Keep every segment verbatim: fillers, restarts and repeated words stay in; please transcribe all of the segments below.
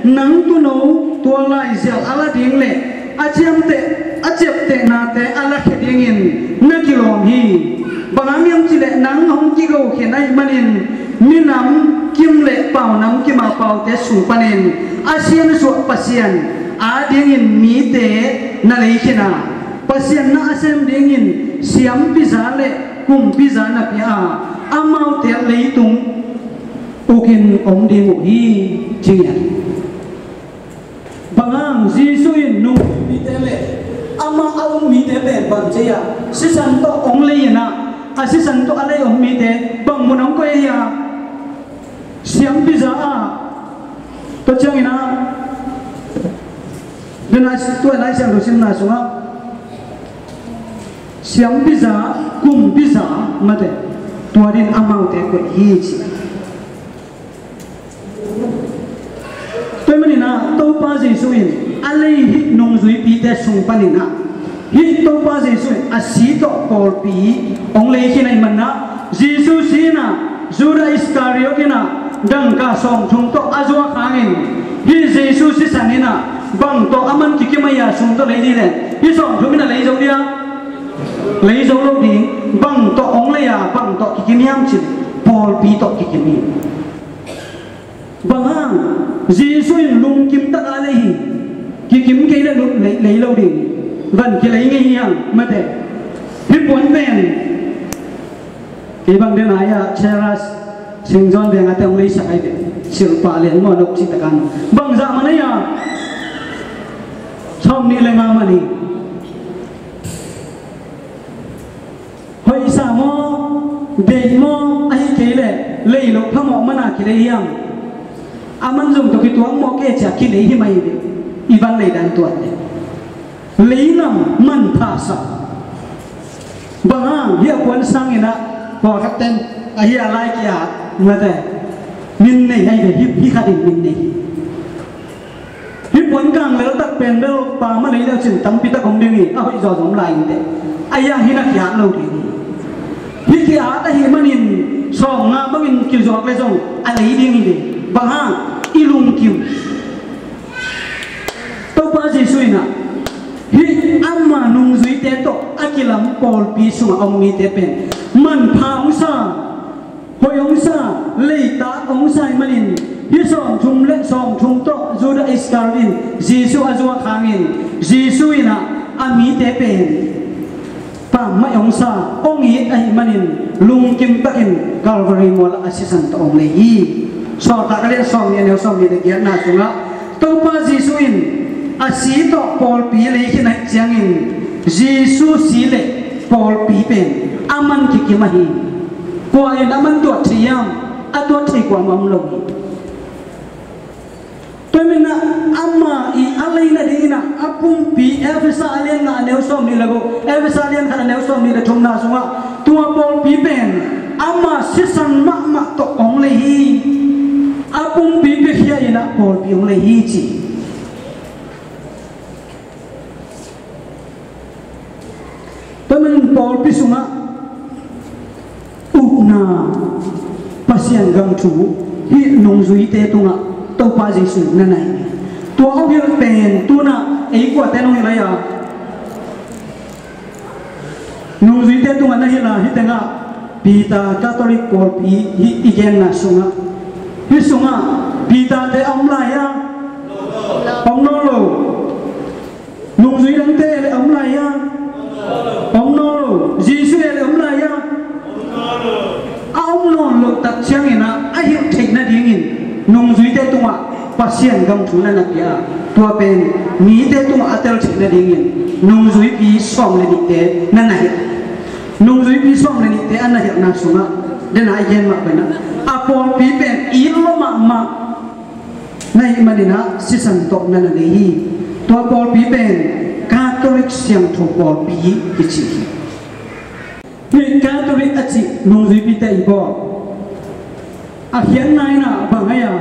Nang tuuno tua laizial a la ding le a ciamteh, a ciaptehnate a lakhia dingin na kilawm hi. Bang hang hiam cih leh nang hong kigokhia na hih manin minam kim le paunam kim a paute sung panin a siansuah Pasian adingin mite na leikhin a, Pasian na a sem dingin siampiza le kumpiza na pia a, amaute leitung ukin om ding uh hi, ci ngiat. Bang hang Jesuh in nungzuipite le amah a um mite pen bang ci hiam? Sisan tawh hong lei in ah, a sisan tawh a lei om mite bang mun hong koih hiam? Siampiza ah. Tua ciangin ah, tua Lai Siangtho simna sungah siampiza, kumpiza, mate, tua din amaute koih hi ci. Tua ahih manin ah Topa Jesuh in a lei hih nungzuipite sung panin ah, hih Topa Jesuh in a si tawh pawlpi hong leikhin ahih manin ah, Jesuh si in ah Judah Iskariot in ah dangka sawmthum tawh a zuak hangin, hih Jesuh sisan in ah bang tawh aman kikim a hia, sum tawh lei ding leh hih sawmthum in ah lei zo ding a, lei zo lo ding. Bang tawh hong lei a, bang tawh kikim hiam cih leh pawlpi tawh kikim hi. Bang hang? Jesuh in lungkim takin lei hi. Kikim kei leh lei, lei lo ding. Van kilei ngei hi hang, mate. Hih puan pen kei bang den a, Cheras Saint John veng a te hong leisak ai ve. Silpah lian maw, nok cih takin. Bangzah man a hia? Sawmnih le nga man hi. Hoihsa maw, deih maw, ahih kei leh lei loh phamawh man a kilei hiam? A man zong tawh kituak mawk e ci a kilei hi mai ve. I van lei dan tuan leh lei lam manpha sa. Bang hang? Hih a puan sangin ah pawlkhat ten ahi a lai kia, mate, min nei ai ve, hih, hih khat in min nei hi. Hih puan kang lel tak pen bel pa mah lei le cin tampi tak om ding hi, a hoih zawzawm lai in teh. A hiang hi na ki-at lo ding hi. Hih ki-at ahih manin sawmnga bangin kizuak le zong a lei ding hi ding. Bang hang? I lungkim. Topa Jesuh in ah hih ama nungzuite tawh a kilam pawlpi sungah a om mite pen manpha hong sa, hoih hong sa, leitak hong sa ahih manin, hih sawmthum le sawmthum tawh Judah Iskariot in Jesuh a zuak hangin, Jesuh in ah a mite pen pammaih hong sa, hong it ahih manin lungkim takin Calvary mualah a sisan tawh hong lei hi. Sawltak a lian sawmnih, a neu sawmnih le giatna sungah Topa Jesuh in a si tawh pawlpi leikhin ahih ciangin, Jesuh si le pawlpi pen a man kikim ahi. Kua in a man tuat thei hiam? A tuat thei kuamah om lo hi. Tua ahih manin ah ama i a lei nadingin ah a pumpi, Efesa a lian nga, a neu sawmnih le guk, Efesa a lian khat, a neu sawmnih le thumna sungah tua pawlpi pen ama sisan mahmah tawh hong lei hi. A pumpi piakhia in ah pawlpi hong lei hi ci. Tua ahih manin pawlpi sungah ukna, Pasian gam thu, hih nungzuite tungah Topa Jesuh na na hi. Tua hong hilh pen tu-in ah ei kuate hong hilh lai a? Nungzuite tungah na hilh a, hih tengah Peter, Catholic pawlpi, hih i genna sungah, hih sungah Peter te a om lai a? Om nawn lo. Nungzui dangte le om lai a? Om nawn lo. Jesuh le om lai a? A om nawn loh tak ciangin ah a hilh theih nadingin nungzuite tungah Pasian gam thu na na pia a, tua pen mite tungah a tel theih nadingin nungzuipi sawm le nihte na na hilh. Nungzuipi sawm le nihte a na hilhna sungah, den a i gen mah bangin ah, a pawlpi pen it lua mahmah na hih manin ah sisan tawh na na nei hi. Tua pawlpi pen Catholic siangtho pawlpi kici hi. Hih Catholic a cih nungzuipite i bawl a khiatna in ah bang ahi a?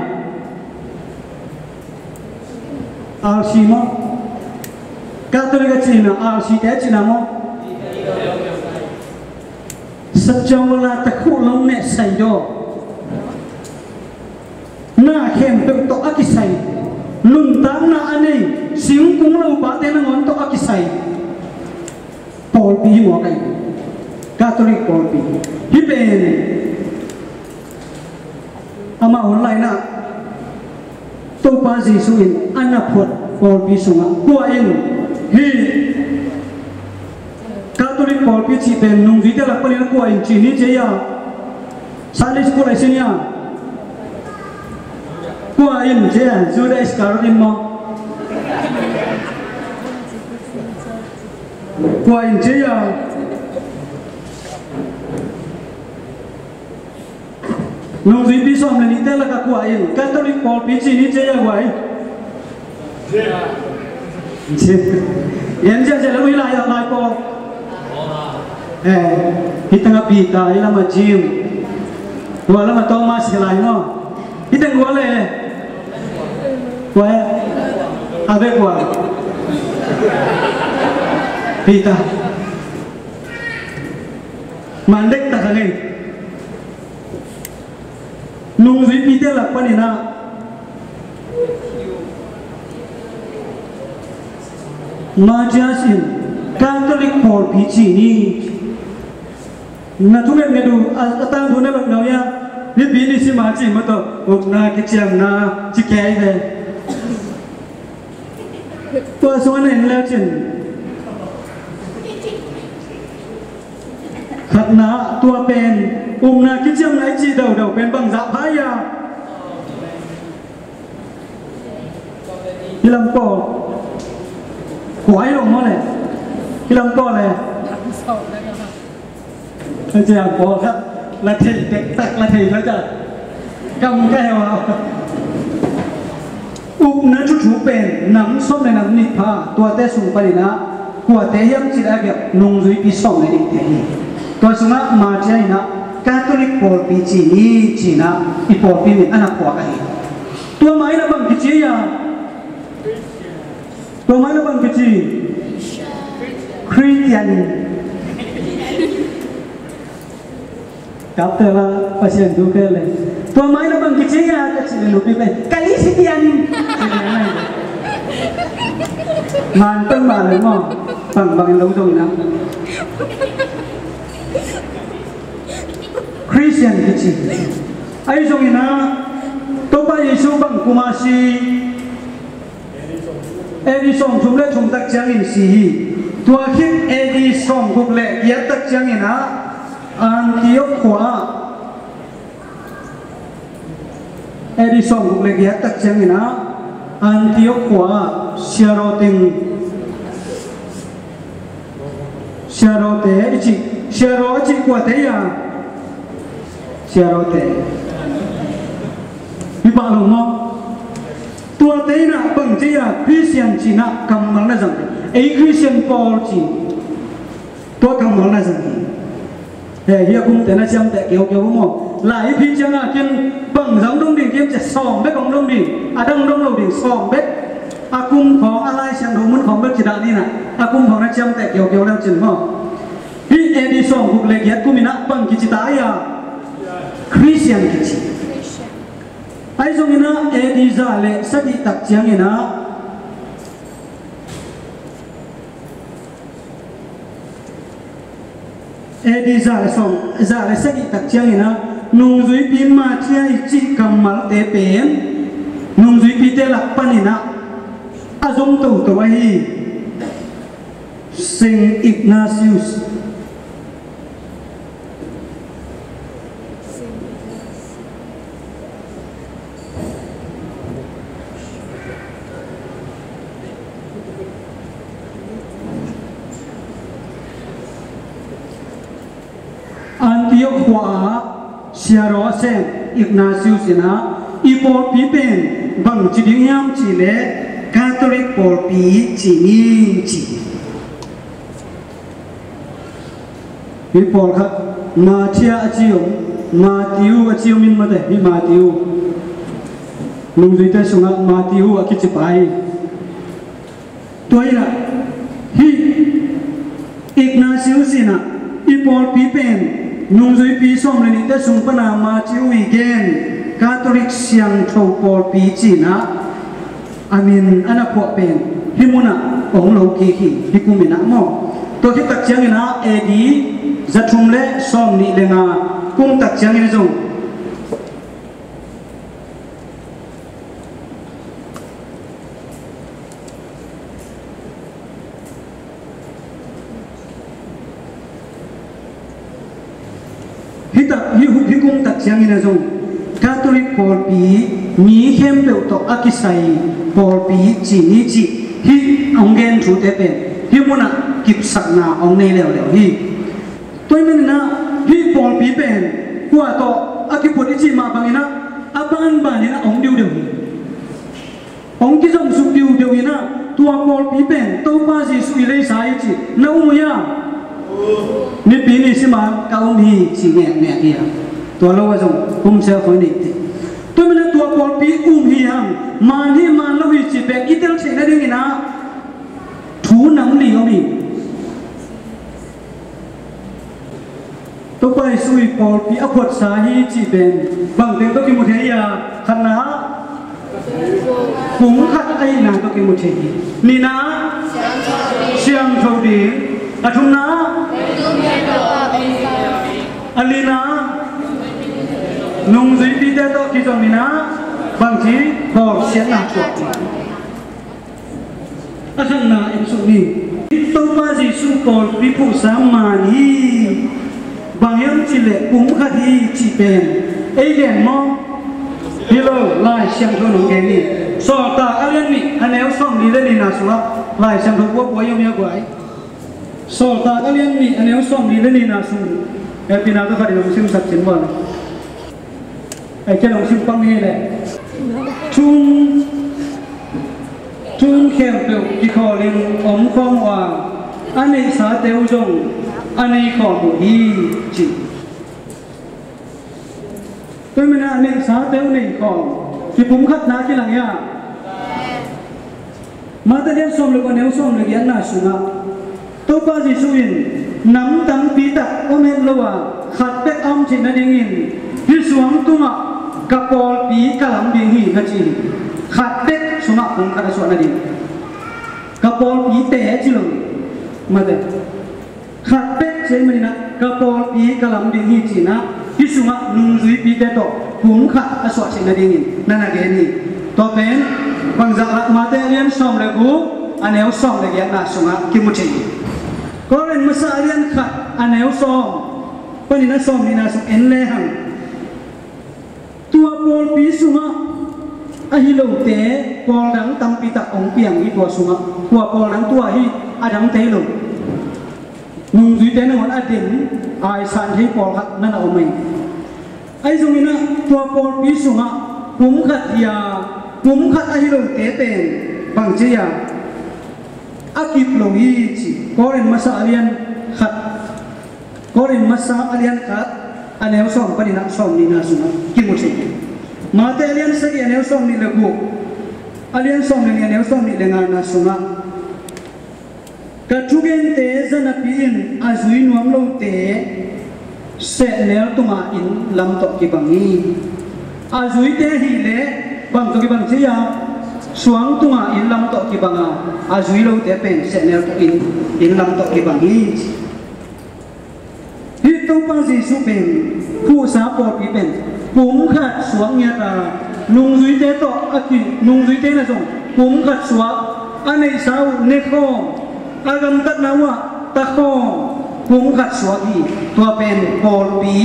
R C maw? Catholic a cihna, R C te a cihna maw? Sachaw la takhuh long neh saidaw. Na khempeuh tawh a kisai. Pawlpi hi mawk ahi. Catholic pawlpi. Hih pen amah hun lai-in ah Topa Jesu in a na phuat pawlpi sungah kua in hih Catholic pawlpi cih pen nungzuite lak panin kua in ci ni ci a, Sunday school a i sin a, kua in ci a, Judas Iscariot in maw? Kua in ci a, nungzuipi sawm le nihte lakah kua in Catholic pawlpi ci ni ci a, kua in? Gen ziahziah le, ui lai ah lai pawl. Eh, hih tengah Peter, hih lamah James, tua lamah Thomas hi lai maw. Hih teng kua le? Kua e? A ve kua? Peter. Man dektak a ngei. Nungzuipite lak panin ah Matthias in Catholic pawlpi ci ni. Na thungetnget uh a, a tangthu na lot ngau ia. Mipi ni sima ci mah tawh, upna kiciamna ci kei ve. Tua sungah na en lecin, khatna ah tua pen upna kiciamna i cih daudau pen bangzah pha ia? Hih lam pawl kua hi lo maw le? Hih lam pawl le? Hei ciang pawlkhat la thei tektak la thei la ciang kam ka heuh a. Upna thuthu pen nam sawm le nam nih pha, tuate sung panin ah kuate hiam cih leh a biak nungzuipi sawm le nihte hi. Tua sungah Matthias in ah Catholic pawlpi ci ni ci-in ah i pawlpi min a na phuak ahi. Tua mah in ah bang kici ia? Tua mah in ah bang kici? Khristian. Kapte la Pasian tu ke le. Tua mah in ah bang kici ia ka cih le nupi pen Khristian. Man peuhmah le maw. Bangbang in lo dong in ah Khristian kici. Ahi zongin ah Topa Jesu bang kum a si? A D sawmthum le thum tak ciangin si hi. Tua khit A D sawmguk le giat tak ciangin ah Antioch khua ah, A D sawmguk le giat tak ciangin ah Antioch khua ah siaraw teng, siarawte i cih, siaraw a cih kuate ia? Siarawte. Hi pah lo maw? Tuate in ah bang ci ia? Khristian ci-in ah kammal na zang. Ei Khristian pawl ci. Tua kammal na zang hi. He, hih a kumte na ciamteh kiaukiau maw? Lai i phih ciangah ken bang zong dong ding hiam cih leh sawm bek hong dong ding. A dang dong lo ding, sawm bek. A kum khawng, a Lai Siangtho mun khawng bek ci dah ni in ah, a kum khawng na ciamteh kiaukiau le cin maw? Hih A D sawmguk le giat kum in ah bang kici ta ia? Khristian kici. Ahi zongin ah A D za le sagih tak ciangin ah, A D za le sawm, za le sagih tak ciangin ah nungzuipi Matthias i cih kammalte pen nungzuipite lak panin ah a zom toto ahi. Saint Ignatius. Antioch khua ah siaraw a sem Ignatius in ah, i pawlpi pen bang ci ding hiam cih leh Catholic pawlpi ci ni ci. Hih pawlkhat Matthias a ci om, Matthew a ci om in mate, hih Matthew. Nungzuite sungah Matthew a kici pa hi. Tua hi-in ah hih Ignatius in ah i pawlpi pen nungzuipi sawm le nihte sung pana Matthew i gen Catholic siangtho pawlpi ci-in ah a min a na phuah pen hih munah hong lo kik hi, hih kum in ah maw. Tua khit tak ciangin ah A D za thum le sawm nih le nga kum tak ciangin zong Hih tak, hih, hih kum tak ciangin a zong Catholic pawlpi mi khempeuh tawh a kisai pawlpi ci ni cih hih hong gen thute pen hih munah kipsakna hong nei leuleu hi. Tua ahih manin ah hih pawlpi pen kua tawh a kiphut i cih mah bangin ah a banbanin ah hong diudeu hi. Hong kizomsuk diudeu in ah tua pawlpi pen Topa Jesuh i leisa hi ci na um uh hiam? Nipi ni sima ka um hi ci ngekngek hi a, tua lo a zong um sia khoi nei te. Tua manin ah tua pawlpi um hi hang, man hi man lo hi ci pen i tel theih nadingin ah thu nam li om hi. Topa Jesuh i pawlpi a phuatsa hi cih pen bang teng tawh kimu thei hi a? Khatna, pumkhat ahihna tawh kimu thei hi. Nihna, siangtho ding. A thumna, a lina, nungzuipite tawh kizom in ah bangci bawlsiatna thuak hi. A khatna en suk ni. Topa Jesuh pawlpi phuhsa man hi. Bang hiam cih leh pumkhat hi cih pen ei gen maw? Hi lo, Lai Siangtho in hong gen hi. Sawltak a lian nih a neu sawmli le lina sungah Lai Siangtho puapua i om hi a guai. Sawltak a lian nih a neu sawmli le lina sung, eh, hehpihna tawh khat in hong simsak cin maw? Ai, kei hong sim pang hi leh. Thu um, thu um khempeuh kikhawlin om khawm uh a, a neihsate uh zong a nei khawm uh hi ci. Tua manin ah a neihsate uh nei khawm, kipumkhatna kilang hi a. Matthai lian sawm le guk a neu sawm le giatna sungah Topa Jesuh in nam tampi tak om het lo a, khat bek a om theih nadingin hih suang tungah ka pawlpi ka lam ding hi na ci hi. Khat bek sungah pumkhat a suah nading. Ka pawlpite ci lo hi. Matthai. Khat bek ci ahih manin ah ka pawlpi ka lam ding hi ci-in ah hih sungah nungzuipite tawh pumkhat a suah theih nadingin na na gen hi. Tua pen bangzah lak, Matthai a lian sawm le guk a neu sawm le giatna sungah kimu thei hi. Korin masa a lian khat a neu sawm panin a sawm nihna sung en lehang, tua pawlpi sungah ahi lote pawl dang tampi tak hong piang hi. Tua sungah tua pawl dang tua hi, a dangte hi lo. Nungzuite nangawn a den, aisan thei pawlkhat na na om hi. Ahi zongin ah tua pawlpi sungah pumkhat hi a, pumkhat ahi lote pen bang ci hiam? A kip lo hi ci. Korin masa a lian khat, Korin masa a lian khat a neu sawm panin ah sawm nihna sungah kimu thei hi. Matthai a lian sagih a neu sawm nih le guk, a lian sawm le nih a neu sawm nih le ngana sungah, ka thugente zanapi in a zui nuam lote sehnel tunga inn lam tawh kibang hi. A zuite ahih leh bang tawh kibang ci hiam? Suang tunga inn lam tawh kibang a, a zui lote pen sehnel tawh inn, inn lam tawh kibang hi. Hih Topa Jesuh pen phuhsa pawlpi pen pumkhat suak ngiat a, nungzuite tawh a ki, nungzuite na zong pumkhat suak, a neihsa uh ne khawm, a gamtatna uh ah ta khawm, pumkhat suak hi. Tua pen pawlpi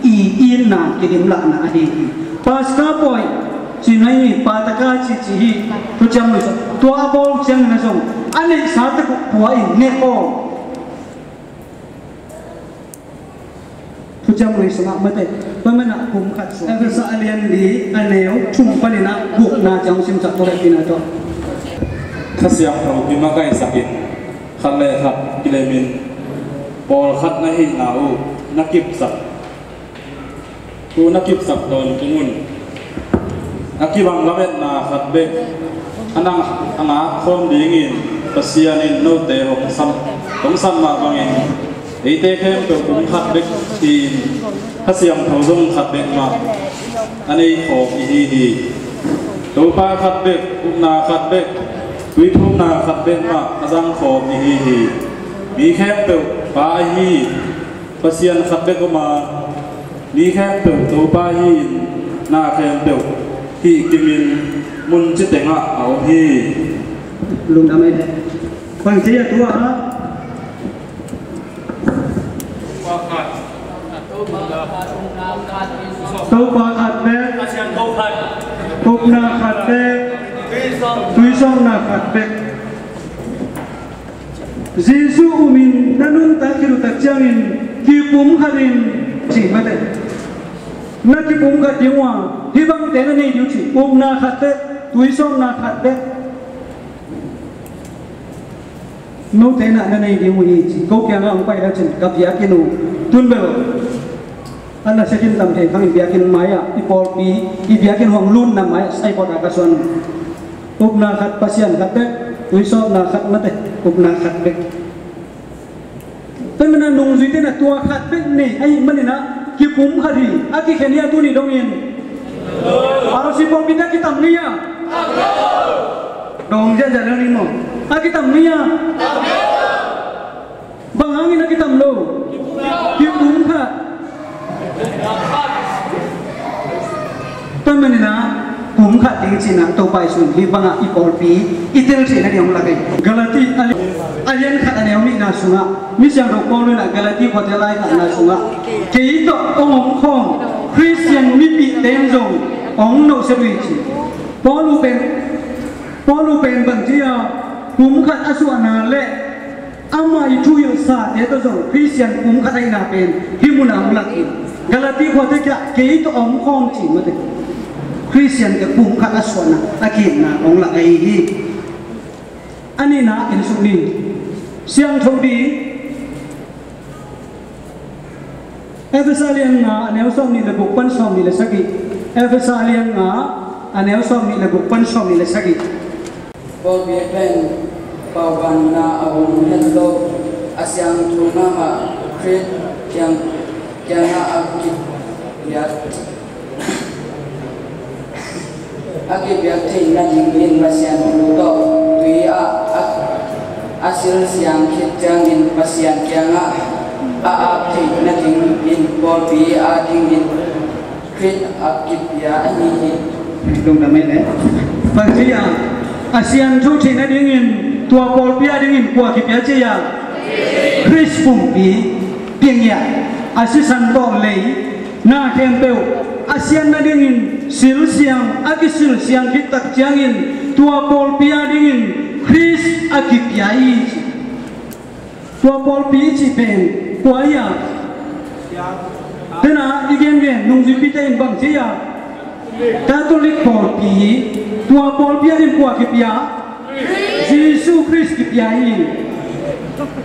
i itna kidimlahna ahi hi. Paska pawi ci nai hi, pataka ci ci hi. Thuciam Lui sung tua a bawl ciangin a zong a neihsa tek uh pua in ne khawm. Thuciam Lui sungah mate, tua manin ah pumkhat suak. Efesa a lian li a neu thum panin ah gukna ciang simsak tua le pina tua. Kha Siangtho kimakaisakin khat le khat kilemin pawlkhat na hihna uh na kipsak, tu na kipsak tawntung un. A kibang lametna khat bek a nang a ngak khawm dingin Pasian in note hong sam, hong sam mah bangin eite khempeuh pumkhat bek hi-in Kha Siangtho zong khat bek mah a nei khawm i hi hi. Topa khat bek, upna khat bek, Tui thumna khat bek mah a zangkhawm i hi hi. Mi khempeuh Pa ahi Pasian khat bek om a, mi khempeuh Topa hi-in na khempeuh hih kimin mun ci tengah a om hi. Lungdam ei. Bang ci a tua Topa khat bek, upna khat bek, tuisawpna khat bek. Jesuh umin na nuntak khit uh tak ciangin kipumkhat in ci mate. Na kipumkhat ding uh a, hih bangte na nei ding uh ci, upna khat bek, tuisawpna khat bek. Note na na nei ding uh hi ci. Ko kiangah hong pai le cin ka biakinn uh tun bel a na sekin tam thei khang i biakinn mai-ah, i pawlpi, i biakinn hong lutna mai-ah saipawt a ka suan uh. Upna khat, Pasian khat bek, tuisawpna khat mate, upna khat bek. Tua manin a nungzuite na tua khat bek nei ahih manin a kipumkhat hi, a kikhen hi a tuni dongin. R C pawlpi te a kitam ngei a. Dong ziahziah leng ni maw? A kitam ngei a. Bang hangin a kitam lo? Kipumkhat. Tua manin a pumkhat ding cihna Topa Jesuh in hih bangah i pawlpi i tel theihna ding hong lak hi. Galati a lian khat a neu nihna sungah, mi siangtho Paul in a Galati khuate laikhatna sungah, kei tawh hong omkhawm Khristian mipihte in zong hong nohset uh hi ci. Paul uh pen, Paul uh pen bang ci a, pumkhat a suahna le amah i thuhilhsate tawh zong Khristian pumkhat ahihna pen hih munah hong lak hi. Galati khuate kiangah kei tawh a omkhawm ci mate. Khristiante pumkhat a suahna a kihilhna hong lak ahi hi. A nihna en suk ni. Siangtho ding. Efesa lian nga a neu sawmnih le guk pan sawmnih le sagih. Efesa lian nga a neu sawmnih le guk pan sawmnih le sagih. Pawlpi pen paubanna a om het lo, a siangtho mahmah Khrih kiang, kiangah a kipiak, a kipiak theih nadingin Pasian thu tawh tui ah a, a silsiang khit ciangin Pasian kiangah a ap theih nadingin pawlpi adingin Khrih a kipia ahi hi. Lungdam ei le. Bang ci a, a siangtho theih nadingin tua pawlpi adingin kua kipia ci a? Khrih pumpi, piangiah, a sisan tawh lei, na khempeuh a sian nadingin silsiang, a kisilsiang khit tak ciangin tua pawlpi adingin Khrih a kipia hi ci. Tua pawlpi i cih pen kua hi a? Tena i gengen nungzuipite in bang ci a? Catholic pawlpi hi. Tua pawlpi adingin kua kipia? Jesuh Khrih kipia hi.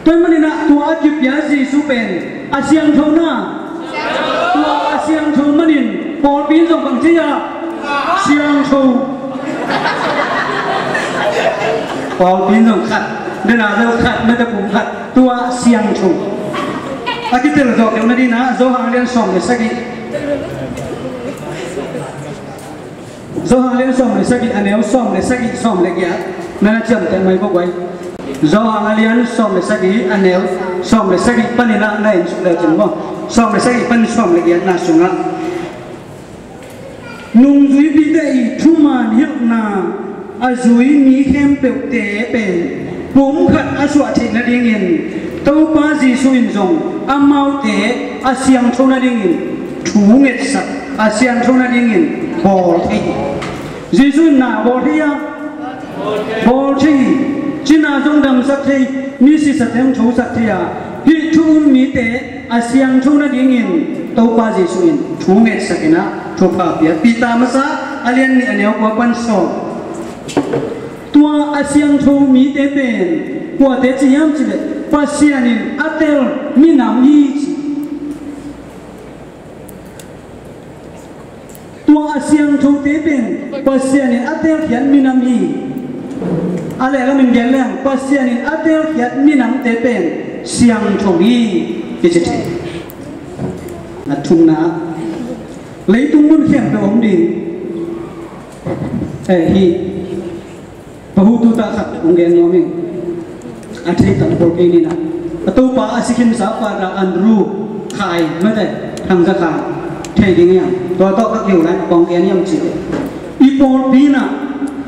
Tua manin a tua a kipia Jesuh pen a siangtho na. Tua a siangtho manin pawlpi in zong bang ci a? Siangtho. Pawlpi in zong khat. Dena zong khat, mate pumkhat. Tua siangtho. A kitel zawh keuh nadingin a Johan lian sawm le sagih. Johan a lian sawm le sagih, a neu sawm le sagih, sawm le giat. Na na ciamteh mai bawk uh ai. Johan a lian sawm le sagih, a neu sawm le sagih panin a na en suk le cin maw. Sawm le sagih pan sawm le giatna sungah. Nungzuipite i thuman hilhna a zui mi khempeuhte pen pumkhat a suah theih nadingin Topa Jesuh in zong amaute a siangtho nadingin thu ngetsak, a siangtho nadingin bawl thei hi. Jesuh in na bawl thei a, bawl thei hi. Cina zong damsak thei, mi sisate hong thosak thei a, hih thu um mite a siangtho nadingin Topa Jesuh in thu ngetsak in a thupha pia. Peter masa a lian nih a neu kua pan sawm. Tua a siangtho mite pen kuate ci hiam cih leh Pasian in a tel minam hi ci. Tua a siangthote pen Pasian in a telkhiat minam hi. A lehlam in gen leng Pasian in a telkhiat minamte pen siangtho hi kici thei. A thumna, leitung mun khempeuh om ding, eh, hi. A hu tuta khat hong gen nuam ing. A thei tam pawl kei ni na. A Topa a si khinsa Father Andrew Khai mate, Thang Za Khai. Thei ding hiam? Tua tawh ka kiu lai kong gen hiam cih leh, i pawlpi in ah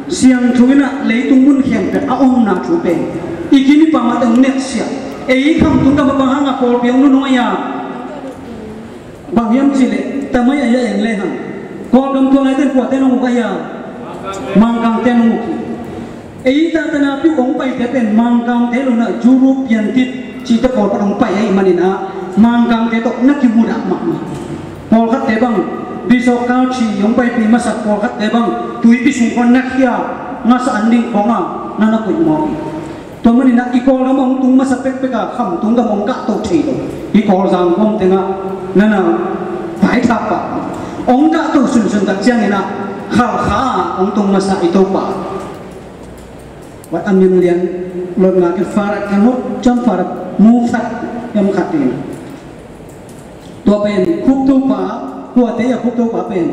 siangtho in ah leitung mun khempeuh a omna thu pen i kinipa mate hong neksiah. Ei Khamtung gam a bang hang a pawlpi hong nunung a hia? Bang hiam cih leh tamai a hia en le hang. Kawlgam tua laiten kuaten hong uk a hia? Mangkangten hong uk hi. Ei ta tana piu hong paite pen Mangkangte lo in ah European tit cihte pawl pat hong pai ahih manin ah Mangkangte tawh na kimudah mahmah. Pawlkhatte bang Bishop Kalchi hong paipih masak pawlkhatte bang tuipi sung khawng na khia, ngasa an ding khawng a na na koih mawk hi. Tua manin ah i Kawlgam a hong tung masa pekpek a Khamtung gam hong kahto thei lo. I Kawlzang kawm tengah na na vaithak pah. Hong kahto sunsun tak ciangin ah Khalkha ah hong tung masa i Topa. Wat a min lian lot ngak in Father Kanot, John Father Mufat, hiam khat in. Tua pen Cook Topa, kuate a Cook Topa pen.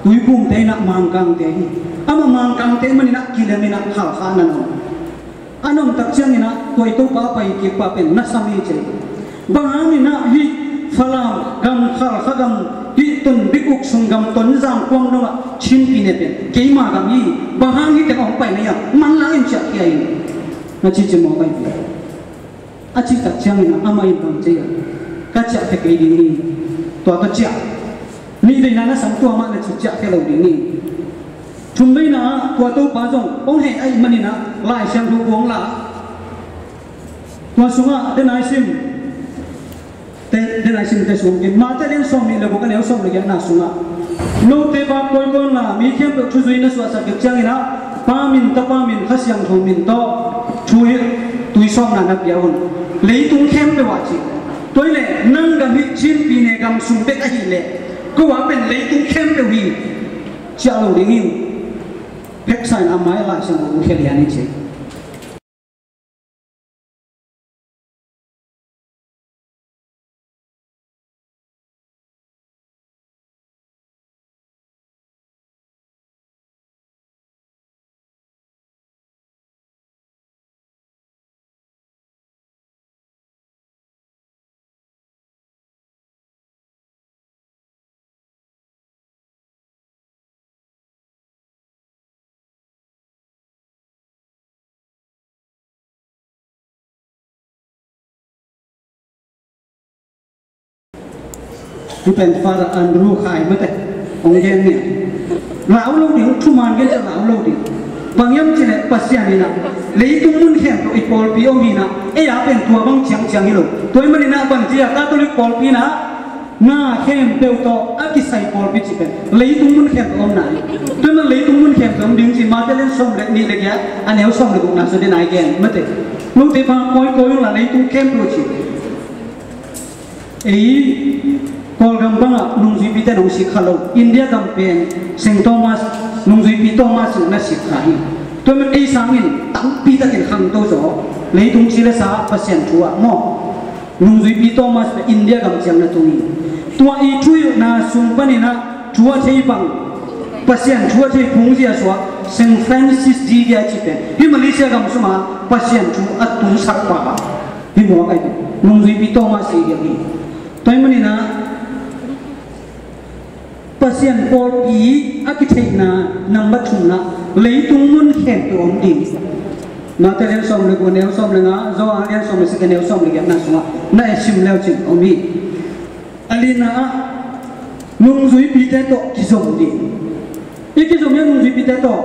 Tuiphumte in ah Mangkangte hi. Amah Mangkangte manin ah kilem in ah Khalkha na na om. A na om tak ciangin ah tua i Topa pai kik pa pen na sam hi ci. Bang hangin ah hih Falam gam, Khalkha gam, hih Tonbik, Uksun gam, Tonzang, Kuang dongah Chin pyine pen keima gam hi, bang hang hih teng hong pai na hiam, manlang in ciahkhia in, na cici mawk ahi hi. A cih tak ciangin ah amah in bang ci hiam? Ka ciahkhia kei ding hi. Tua ka ciah. Nih veina na sam, tua mah na ci ciahkhia lo ding hi. Thum veina ah tua Topa zong hong heh ahih manin ah Lai Siangtho hong la. Tua sungah den a i sim, te, den a i sim te sung kin, Mate lian sawm nih le guk, a neu sawm le giatna sungah, note vak kawikawi unla, mi khempeuh thuzui na suahsak kik ciangin ah Pa min, Tapa min, Kha Siangtho min tawh thuhilh tuisawpna na pia un. Leitung khempeuh ah ci. Tua hi leh nang gam hih Chin pyine gam sung bek ahih leh ko a pen leitung khempeuh hi. Ciah lo ding hi. Pheksa in a mai Lai Siangtho hong khia lian hi ci. Hih pen Father Andrew Khai mate hong gen ni. Lau lo ding, thuman gen ciang lau lo ding. Bang hiam cih leh Pasian in ah leitung mun khempeuh i pawlpi om hi in ah, ei a pen tua bang ciangciang hi lo. Tua ahih manin ah bang ci a, Catholic pawlpi in ah nga khempeuh tawh a kisai pawlpi ci pen leitung mun khempeuh om nai. Tua ahih manin leitung mun khempeuh om ding ci, Mate lian sawm le nih le giat, a neu sawm le gukna sung den a i gen mate. Note vak kawikawi unla, leitung khempeuh ci. Ei Kawlgam bangah nungzuipite in hong sik kha lo. India gam pen Saint Thomas, nungzuipi Thomas in na sik kha hi. Tua ahih manin ei sangin tampi takin khangto zaw. Leitung ci le sa Pasian thu ah maw. Nungzuipi Thomas pen India gam ciang na tung hi. Tua i thuhilhna sung panin ah thu a thei bang, Pasian thu a thei phungzia suak Saint Francis Xavier ci pen hih Malaysia gam sungah Pasian thu a tungsak pa. Hih mawk ahi, nungzuipi Thomas Xavier hi. Tua ahih manin ah Pasian pawlpi a kitheihna number thumna, leitung mun khempeuh om ding. Mate lian sawm le guk, neu sawm le nga, Johan lian sawm le sagih, neu sawm le giatna sungah na i sim le uh cin om hi. A lina ah nungzuipite tawh kizom ding. I kizom hiam nungzuipite tawh?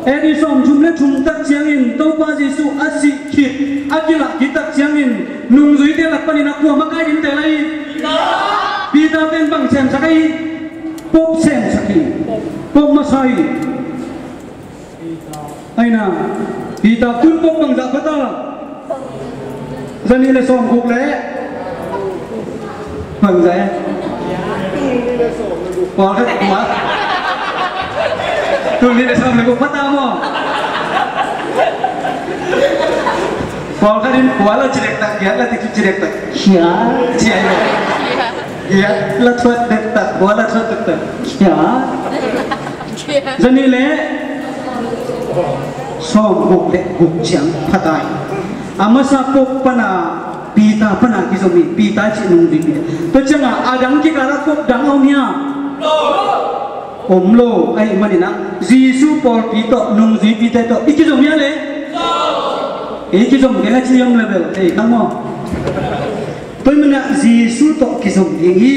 Ei, i sawmthum le thum tak ciangin Topa Jesuh a sih khit, a kilah khit tak ciangin nungzuite lak panin a kua makai ding teel ahi? Peter pen bang semsak ahi? Pope semsak hi. Pope masa hi. Aina, Peter tun Pope bangzah pha ta? Zanih le sawmguk le bangzah e? Pawlkhat kua? Tul nih le sawm le guk pha ta maw? Pawlkhat in kua la ci dektak, giat la ci dektak. Khia. Ci ai lo. Giat la thuat dektak, kua la thuat dektak. Khia. Zanih le Sawm guk le guk ciang pha ta hi. A masa Pope pana, Peter pana kizom hi. Peter cih nungzuipite. Tua ciangah a dang kikal ah Pope dang a om hiam? Om lo. Ahih maninah Jesu pawlpi tawh, nungzuipite tawh i kizom hia le? I kizom kei a ci hiam le bel ei khang maw? Tua ahih maninah Jesu tawh kizom ding hi.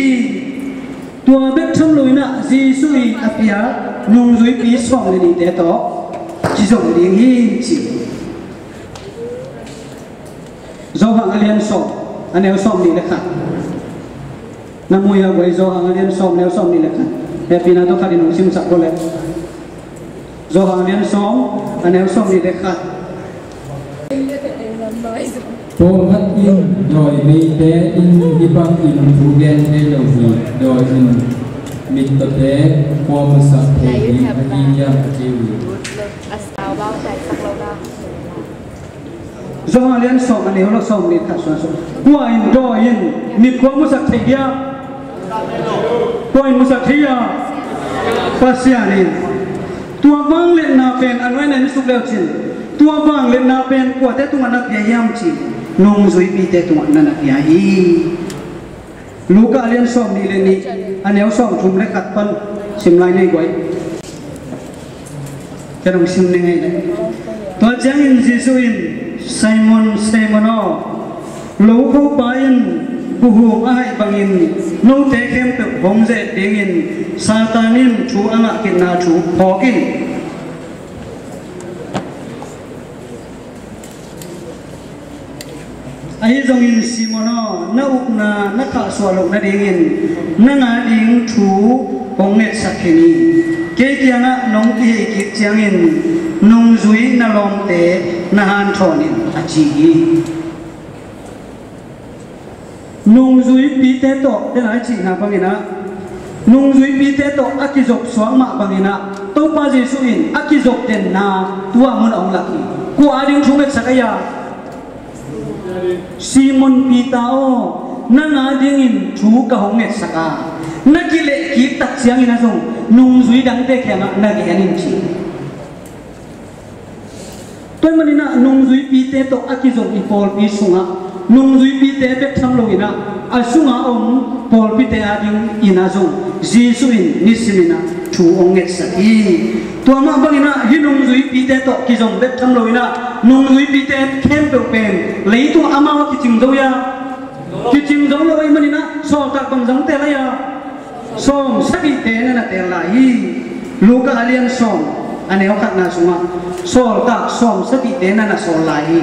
Tua bek tham loinah Jesu in a piak nungzuipi sawm le nihte tawh kizom ding hi, ci. Johan a lian sawm, a neu sawm nih le khat. Na mu hia guai? Johan a lian sawm, neu sawm nih le khat. Hehpihna tawh khat in hong simsak ko leh. Johan a lian sawm, a neu sawm nih le khat. Pawlkhat in dawi meite in hih bangin thu gen thei lo hi. Dawi in mittawte kua musak thei ding ahi hiam, a ci uh hi. Johan a lian sawm, a neu sawm nih le khat sungah, kua in dawi in mit kua musak thei hiam? Kua in musak thei hiam? Pasian in. Tua vangliatna pen a nuaina in suk le uh cin, tua vangliatna pen kuate tungah na pia hiam, ci-in nungzuipite tungah na na pia hi. Luka a lian sawm nih le nih, a neu sawm thum le khat pan sim lai ni guai. Ka dong sim ni ngei le. Tua ciangin Jesu in, Simon, Simon aw, lokhopa in buhum a haih bangin note khempeuh hong ze-et dingin Satan in thu a ngah khitna thu phawk in. Ahi zongin Simon aw, na ukna na khahsuah loh nadingin nang ading thu hong ngetsak khin hi. Kei kiangah nong kihei kik ciangin nungzui na lawmte na hanthawn in, a ci hi. Nungzuipite tawh, te lai cihna banginah nungzuipite tawh a kizop suak mah banginah Topa Jesu in a kizop denna tua mun a hong lak hi. Kua ading thu ngetsak a hia? Simon Peter aw, nang adingin thu ka hong ngetsak a, na kileh kik tak ciangin a zong nungzui dangte kiangah na gen in, ci. Tua ahih maninah nungzuipite tawh a kizom i pawlpi sungah nungzuipite bek tham loinah a sunga om pawlpite adingin a zong Jesu in nisiminah thu hong ngetsak hi. Tua mah banginah hih nungzuipite tawh kizom bek tham loinah nungzuipite khempeuh pen leitung amau a kicing zo hia? Kicing zo lo ahih maninah sawltak bang zang teel lai a, sawm sagihte na na teel lai hi. Luka a lian sawm, a neu khatna sungah sawltak sawm sagihte na na sawl lai hi.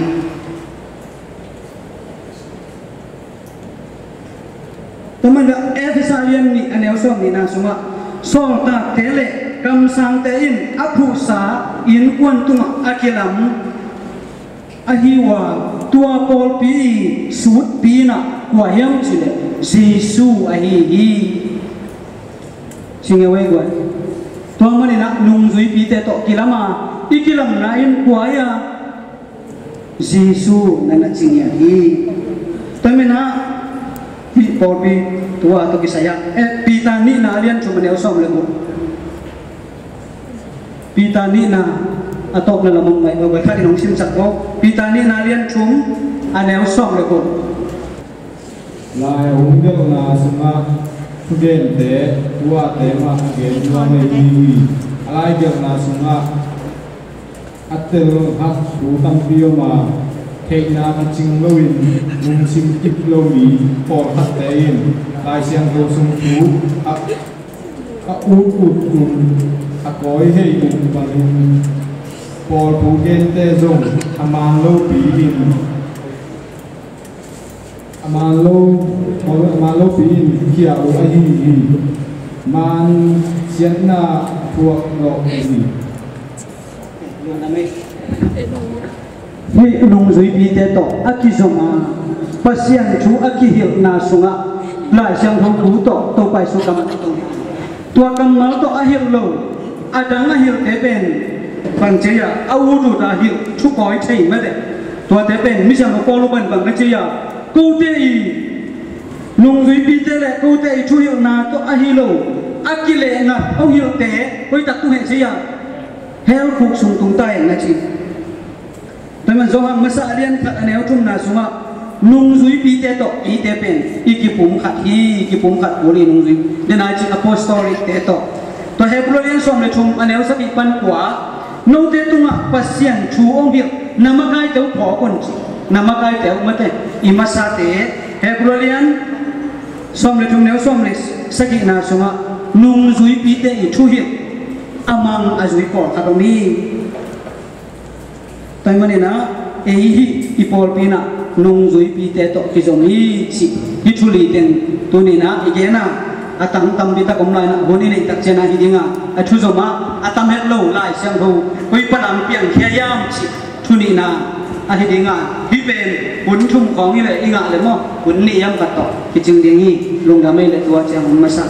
Tua mah bangin Efesa a lian nih, a neu sawm nihna sungah sawltakte le kamsangte in a phuhsa innkuan tungah a kilam ahi uh a, tua pawlpi i sutpi inah kua hiam cih leh Jesu ahi hi. Ci ngeu ei guai. Tua maninah nungzuipite tawh kilam a, i kilamna in kua hi a, Jesu na na ci ngiat hi. Tua maninah hih pawlpi tua tawh kisai ah, eh, Peter nihna a lian thum, a neu sawm le guk. Peter nihna a tawpna lam hong ngai lo, khat in hong simsak ko. Peter nihna a lian thum, a neu sawm le guk. Lai a hong gelhna sungah thugente tuate mah gen nuam hi hi. A lai gelhna sungah a telhak thu tampi om a, theihna kicing loin lungsim kip lo mi pawlkhatte in Lai Siangtho sung thu a a ut ut un a kawi hei uh bangin pawlpi gente zong a man lopi in, a man lo, a man lopi in khia uh ahi hi. Man siatna thuak lawh uh hi. Hih nungzuipite tawh a kizom a, Pasian thu a kihilhna sungah Lai Siangtho thu tawh Topa Jesu kammal a tong hi. Tua kammal tawh a hilh lo, a dang a hilhte pen bang ci a, a ut ut a hilh, thu kawi thei mate. Tuate pen misiangtho Paul banbang na ci a, kote i nungzuipite le kote i thuhilhna tawh ahi lo a kileh ngat a hilhte hoihtak tung heh ci a, hell khuk sung tung ta hen na ci. Tua man Johan masa a lian khat a neu thumna sungah nungzuipite tawh eite pen i kipumkhat hi, kipumkhat kul hi nungzui. Denai cik apostolic te tawh. Tua Hebrew lian sawm le thum a neu sagih pan kua, note tungah Pasian thu hong hilh na makaite uh phawk un ci. Na makaite uh mate, i masate. Hebrew lian sawm le thum neu sawm le sagihna sungah nungzuipite i thuhilh a mang a zui pawlkhat om hi. Tua maninah ei hi i pawlpi inah nungzuipite tawh kizom hi ci. Hih thu li teng tuninah i genah a tang tampi tak om lai inah hun i neih tak cianah hi dinga a thu zomah a tam het lo Lai Siangtho koi panah piangkhia hiam ci. Thu nihna ahi dinga hih pen hun thum khawng hi leh i ngah le maw, hun nih hiam khat tawh kicing ding hi. Lungdam ei le tua ciang hun masa.